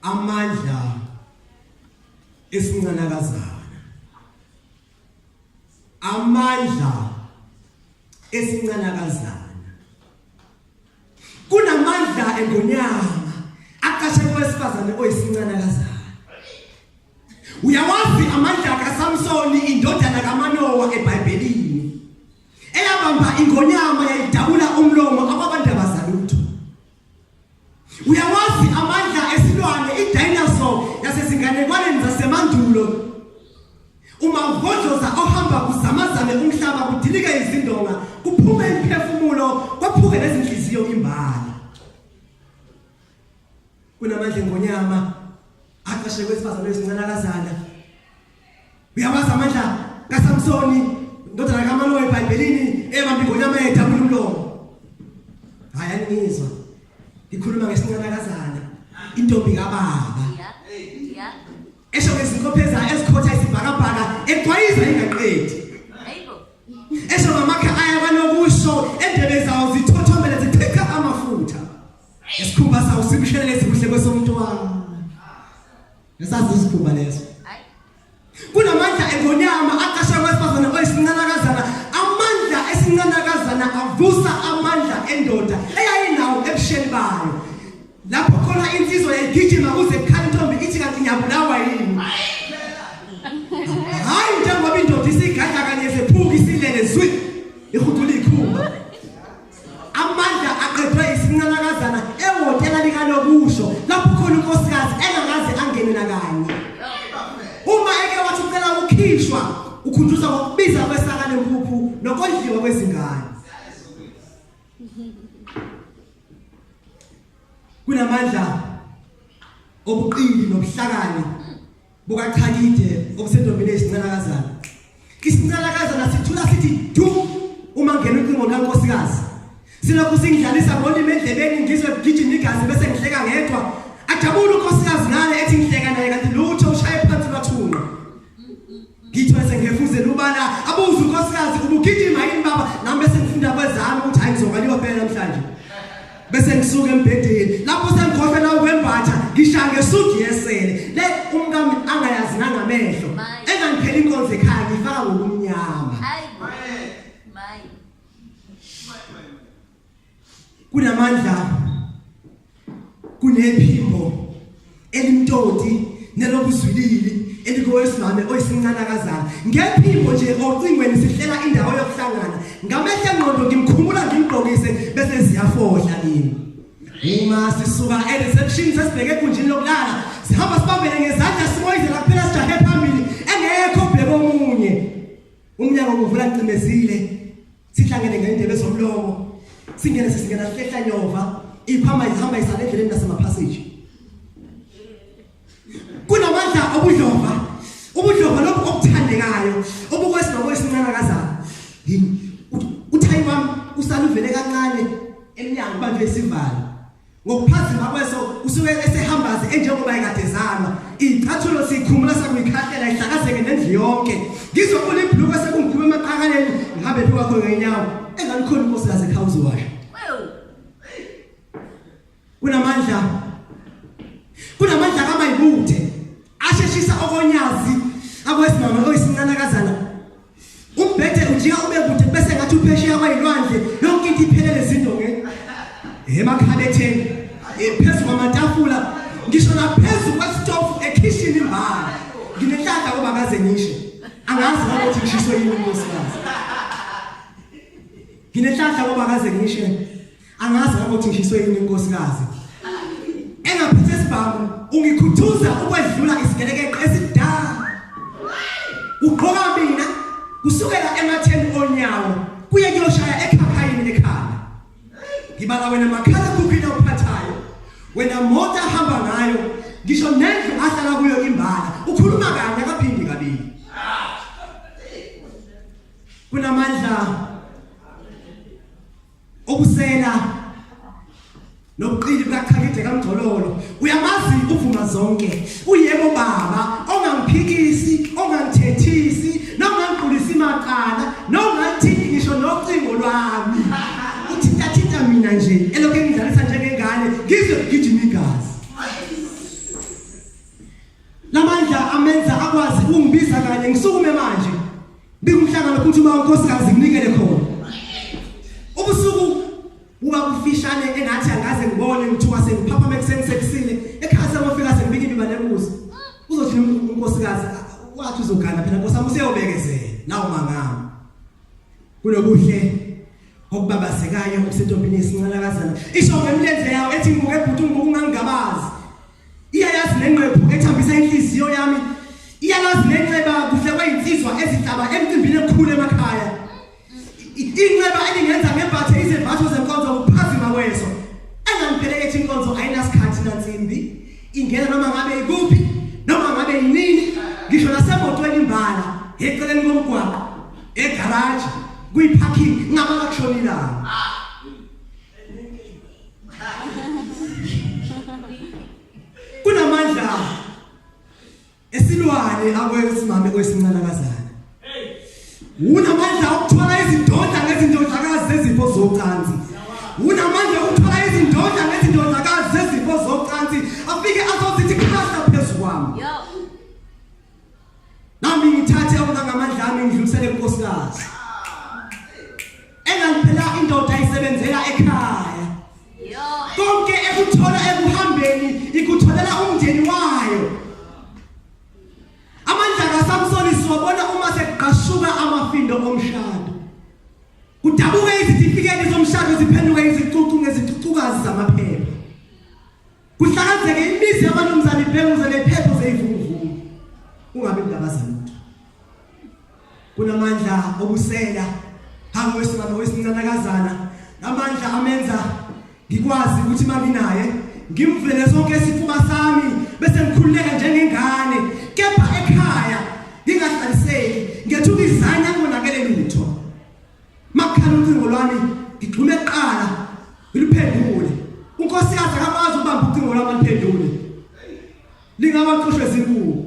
Amandla esincanakazana. Amandla esincanakazana. Kunamandla engonyama aqashe kowesifazane oyisincanakazana. Uyawazi amandla kaSamsoni indodana kaManowa eBhayibhelini. Eyabamba ingonyama yayidabula umlomo akwabandaba zalutho. Uyawazi amandla esilwane idinosaur yasezinganekwaneni zasemandulo. Uma uvodloza ohamba kuzamazame umhlaba kudilike izindonga kuphume imiphefumulo kwaphuke nezinhliziyo imbala. Kunamandla engonyama aqashe kwesifazane esincanakazana. Uyawazi amandla kaSamsoni indodana kaManowa eBhayibhelini ebamba ingonyama yedabula umlomo. Hayi aningizwa. Ngikhuluma ngesincanakazana intombi kababa. Esho ngezinkophe zayo ezikhotha isibhakabhaka egcwayiza ingaqedi. Esho ngamakha aya kwanokusho endebe zawo zithothomele zichitha amafutha. Isikhumba sawo sibushelelezi kuhle kwesomntwana. Ngisazi isikhumba leso. Kunamandla engonyama aqasha kwesifazane oyisincanakazana. Amandla esincanakazana avusa amandla endoda eyayinawo ebusheni bayo. Lapho khona insizwa yayigijima kuze kukhala intombi ithi kanti ngiyabulawa yini. Hayi njengoba indoda isigadla kanye sephuka isilele zwi ihudula ikhumba. Amandla aqedwe isincanakazana ehhotela likanokusho lapho khona unkosikazi engakaze angene nakanye. Uma eke wathi ucela ukukhishwa ukhunjuzwa ngokubiza kwesaka lempuphu nokondliwa kwezingane. Kunamandla obuqili nobuhlakani bukachakide obusentombini eyisincanakazana. Isincanakazana sithula sithi du uma ngena ucingo lukankosikazi. Silokhu singidlalisa ngolimi endlebeni ngizwe kugijima igazi bese ngihleka ngedwa. Ajabule unkosikazi ngale ethi ngihleka naye kanti lutho ushaye phansi lwathunqa. Ngithole sengihefuzela ubala abuze unkosikazi ubugijima yini baba nami bese ngifunda kwezami ukuthi hayi ngizokaliwa phela namhlanje. Bese ngisuka embhedeni lapho sengikhohlwa la ukwembatha ngishaya ngesudi yesele le umkami angayazi nangamehlo engangiphela inkonzo ekhaya ngifaka ngokumnyama. Kunamandla kunephimbo elimtoti nelobuzwilili elikowesimame oyisincanakazana ngephimbo nje ocingweni sihlela indawo yokuhlangana ngamehlo engqondo ngimkhumula ngimgqokise bese ziyafohla kimi uma sisuka e-reception sesibheke egunjini lokulala sihamba sibambene ngezandla simoyizela kuphela sijahe phambili engekho obheke omunye umnyango uvula cimezile Sihlangene ngendebe zomlomo. Singene sesingena sihlehla nyova. Iphama ihamba isale endleleni nasemaphaseji. Kunamandla obudlova. Ubudlova lokhu obuthandekayo, obukwesinobo esincane kazana. Uthayi wami usale uvele kancane emnyango banjwe isivalo. Ngokuphazima kweso usuke esehambaze enjengoba ekade ezalwa. Iy'cathulo siyikhumula sakuyikhahlela ihlakazeke nendlu yonke. Ngizwe kule ibhulukwe sekungikhuma emaqakaleni ngihambe phi kwakho ngenyawo. Engalikhona inkosikazi ekhaya uzowasha. Kunamandla. Kunamandla kamayibuthe asheshisa okonyazi akwesimama oyisincanakazana Umbhede ujika ube kude bese ngathi uphesheya kwayilwandle yonke into iphelele ezindongeni. Emakhabetheni, phezu kwamatafula, ngisho naphezu kwesitofu ekhishini imbala. Nginenhlanhla ngoba kaze ngisho. Angazi ukuthi ngishiswe yini unkosikazi. Nginenhlanhla ngoba kaze ngishe. Angazi ukuthi ngishiswe yini inkosikazi. Engaphethe sibhamu ungikhuthuza ukwedlula isigelekeqe esidala. Ugqoka mina kusukela ematheni onyawo kuye kuyoshaya ekhakhayini ekhanda. Ngibala wena makhala khukhwini awuphathayo. Wena moto ahamba ngayo ngisho nendlu ahlala kuyo imbala. Ukhuluma kanye akaphindi kabili. Kunamandla Ubusela nobuqili bukaChakide kaMgcololo uyamazi uvuma zonke uyebo baba ongangiphikisi ongangithethisi nongangiqulisi macala nongathinti ngisho nocingo lwami uthinta thinta mina nje elokhu engidlalisa njengengane ngizwe kugijima igazi. encane ngisukume manje bika umhlangano futhi uma unkosikazi kunikele khona ubusuku buba bufishane engathi angaze ngibone ngithuka sengiphaphama ekuseni sekusile ekhaya sengofika sengibika ibiba nembuzi uzothi unkosikazi wathi uzogana phela nkosi yami useyobekezela nawo mangami kunobuhle okubabazekayo okusentombini yesincanakazana isho ngemilenze yawo ethi ngibuke bhuti ngibuke ungangingabazi iyayazi nenqephu ethambisa inhliziyo yami iyalazi nenxeba kuhle kweyinsizwa ezihlaba emcimbini emkhulu emakhaya inxeba elingenza ngembathe izembatho zenkonzo ukuphazima kweso engangipheleke ethi inkonzo ayinasikhathi nansimbi ingena noma ngabe ikuphi noma ngabe yinini ngisho nasemotweni imbala eceleni komgwaqo egaraji kuyi-parking ngabala kushona ilanga kunamandla esilwane akwesimame kwesincanakazana unamandla okuthwala izindodla ngezindodlakazi zezifo zocansi unamandla okuthwala izindodla ngezindodlakazi zezifo zocansi afike azozithi khahla phezu kwami nami ngithathe okungangamandla ami ngidlulisele kunkosikazi engangiphela indoda isebenzela ekhaya konke ekuthola ekuhambeni ikutholela umndeni wayo amandla kaSamsoni siwabona uma sekugqashuka amafindo omshado kudabuke izitifiketi zomshado ziphenduke izicucu ngezicucukazi zamaphepha kuhlakazeke imizi yabanumzane ibhenguze nephepho zeyivunguvungu ungabi ndaba zalutho kunamandla obusela hambe wesimame wesincanakazana amandla amenza ngikwazi ukuthi manginaye ngimvulele sonke isifuba sami bese ngikhululeka njengengane kepha ekhaya ngingahlaliseki ngethuka izanya kungonakele lutho Makukhala ucingo lwami ngigxume kuqala ngiluphendule. Unkosikazi akakwazi ukubamba ucingo lwami aliphendule. Lingawaxoshwe zinkukhu.